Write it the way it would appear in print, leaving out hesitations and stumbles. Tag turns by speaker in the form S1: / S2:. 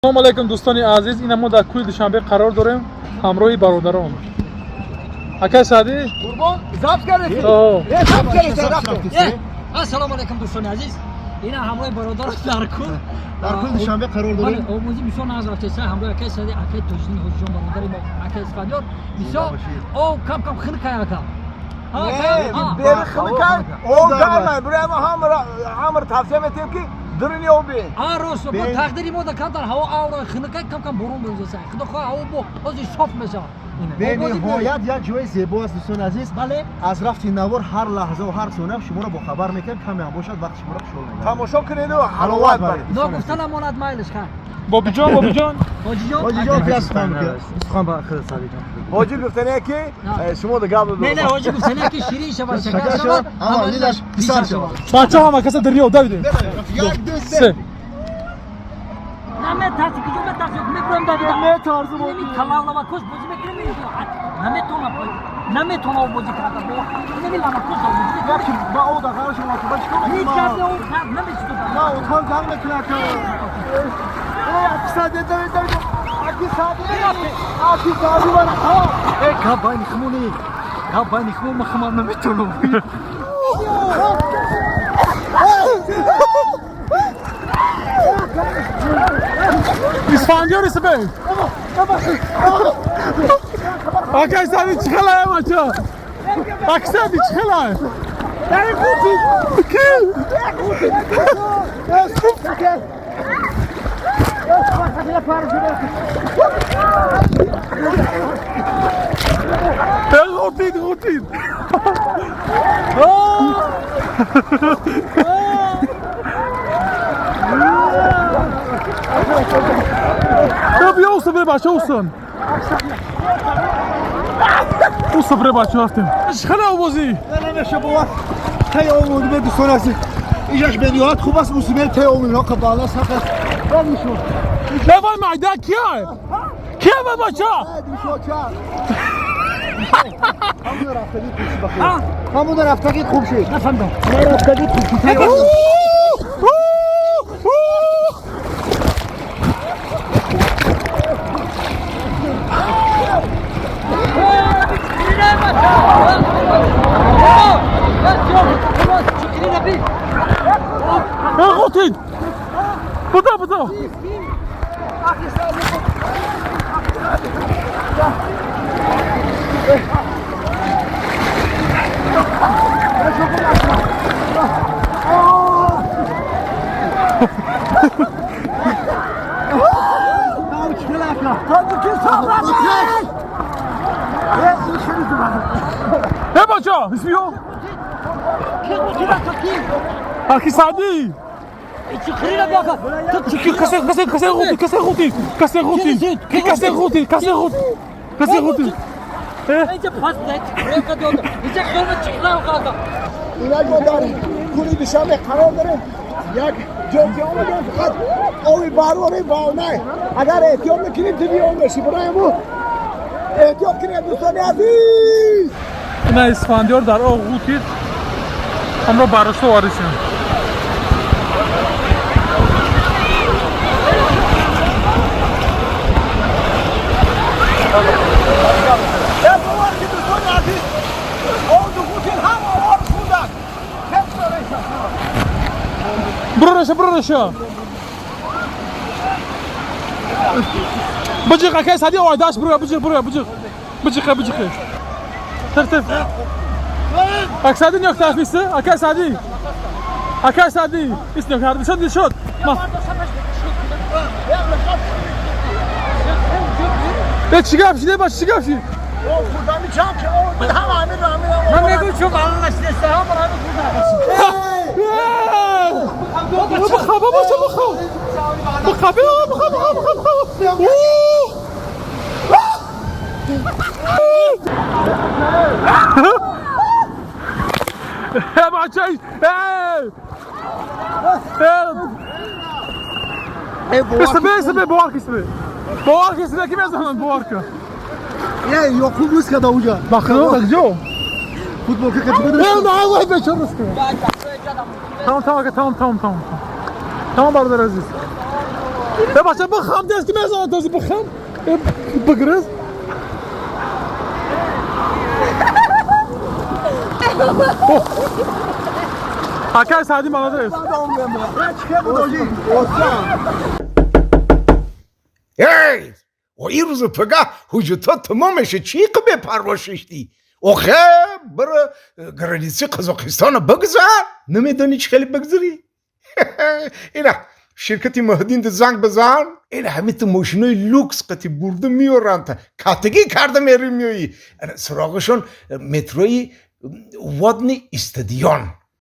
S1: Салому алайкум, дӯстони азиз. Ина мо дар кӯли Душанбе қарор дорем ҳамроҳи бародарон. Акай Саъдӣ.
S2: Қурбон, забт кардед?
S1: О.
S2: Э, забт кардед, рафтем.
S3: Ассалому алайкум, дӯстони азиз. Ина ҳамроҳи бародарон дар кӯл.
S4: Дар кӯли Душанбе қарор дорем.
S3: Омӯзӣ бисёр нағз рафтеса ҳамроҳи акай Саъдӣ, акай Тоҷиддин Ҳоҷиҷон, бародари мо, акай Исфандиёр. Бисёр об кам кам хинкай, ака.
S2: Бери хинкай, об гармай. Бирои мо ҳамр тавсия метиҳем, ки дурини об бин.
S3: А, рост, бо тақдири мо да камтар ҳаво авро хинкай, кам кам борон мезеса. Худо хоҳ, ҳаво бо ҳозир соф мешавад.
S4: Бениҳоят як ҷои зебо аст, дӯстони азиз.
S3: Бале.
S4: Аз рафти навор ҳар лаҳзаву ҳар сония шуморо бохабар мекунем, каме ҳам бошад, вақти шуморо хушҳол мегардонем.
S2: Тамошо кунеду ҳаловат баред.
S3: Ногуфта намонад, майлиш, хай.
S1: Бобиҷон, Бобиҷон.
S3: Ҳоҷиҷон.
S4: Ҳоҷиҷон, бия сухан бикун.
S5: Сухан ба хел Садиҷон.
S2: Ҳоҷӣ гуфтане, ки шумо да гап
S3: Не, не, ҳоҷӣ гуфтане, ки ширин шавад, шакар шавад,
S4: ҳама лилаш писар шавад.
S1: Бачаҳо, ҳама каса дарё давидем.
S4: Як, ду,
S1: се.
S4: се.
S3: Наметарси, куҷо метарси? Мебурам, давида.
S4: Метарсам.
S3: Инами калавлавакош бозӣ мекунем, наметонам, наметонам бозӣ карда. Инами лавакош бозӣ мекунем.
S4: Яки ба о дағар шумо ба чикор
S3: Ҳеҷ
S4: мекунам?
S3: гап не, он кард намешуд.
S4: Ма отхан ганг мекунад. Э, аки Сади, давид, давид. Аки Сади, аки Сади, мана.
S5: Э, гап байни хумони. Гап байни хумо, ма хумам наметонам.
S1: Исфандиёр исбе. Акай Саъдӣ, чӣ хелае, бача? Аки Саъдӣ, чӣ хелае? Ки? Э, ғутид, ғутид. Э, бия, усабре, бача, усан. Усабре, бача, рафтем. Чӣ хеле овозӣ?
S4: Намеша, бовар. Тай омоди, дӯстон азиз. Ижаш бениҳоят хуб аст, мусибат тай омино қабала сақат. Бад мешуд.
S1: Э, вай майда кия? Кия, вай, бача?
S4: Душоча. Ҳамон рафтагӣ хуб шуд, бахир. Ҳамон рафтагӣ хуб шуд.
S3: Нафаҳмидам.
S4: Рафтагӣ хуб шуд. Тай омоди.
S1: Э, ғутид. Буда, буда.
S2: Тоҷикистон рафтем! Э,
S1: Э, бача, исмиё. Аки Саъдӣ.
S3: Чиқирина биёка.
S1: Ки касе, касе, касе ғутид, касе ғутид, касе ғутид. Ки касе ғутид, касе ғутид. Касе ғутид. Э,
S3: Инҷа пас река дод. Инҷа хеле чиқира қалда.
S2: Инак мо дар кӯли Душанбе қарор дорем. Як ҷой ки омадем, фақат оби барворӣ ва най, агар эҳтиёт мекунем, тиби об меши. Барои мо эҳтиёт кунем, дӯстони азиз.
S1: Ина Исфандиёр дар об ғутид. Ҳамро баррасо варисем.
S2: Як бовар ки, дӯстони азиз, оду ғутид, ҳама овор худак.
S1: Бураша, бураша. Бıcık, акай Сади, ой, даш бура, бıcık, бура, бıcık. Бıcık, бıcıк. Тır тır. Акай Сади, нёк тафисы, акай Сади. Акай Сади, ис нёк тафисы, шод, шод. Ма. Э, чӣ гап шиде, бач, чӣ гап шид?
S2: Об худами чам ки об буд, ҳама ҳамин ҳамин.
S3: Ман мегӯям, чун алла шидеста, ҳама ҳамин худа.
S1: Бихо, бобо, бихо. Бихо, бихо, бихо, бихо, бихо, бихо. Э, бача, э! Э, Исбе, исбе, бовар ки исбе. Бовар ки исбе, ки мезананд, бовар ки.
S4: Э, Ёқуб рӯз када уҷа.
S1: Бахно, куҷо?
S4: Футболка кати.
S1: Э, на, вай, бечора рӯз када. Тамом, тамом, ака, тамом, тамом, тамом. Тамом, бародар азиз. Бача, бихам, дест ки мезанад, този бихам. Бигрыз. Акай Сади, молодец.
S6: ای و این روز پگه حجتا تمامشه چی که بپروا ششتی آخه برو граница Қазоқистона бигзар, намедонӣ чӣ хеле бигзарӣ. Ина ширкати Маҳдин занг бизан, ина ҳамин ту мошинои люкс қати бурда меоранд, катагӣ карда мери меоӣ. Суроғашон метрои Водный стадион.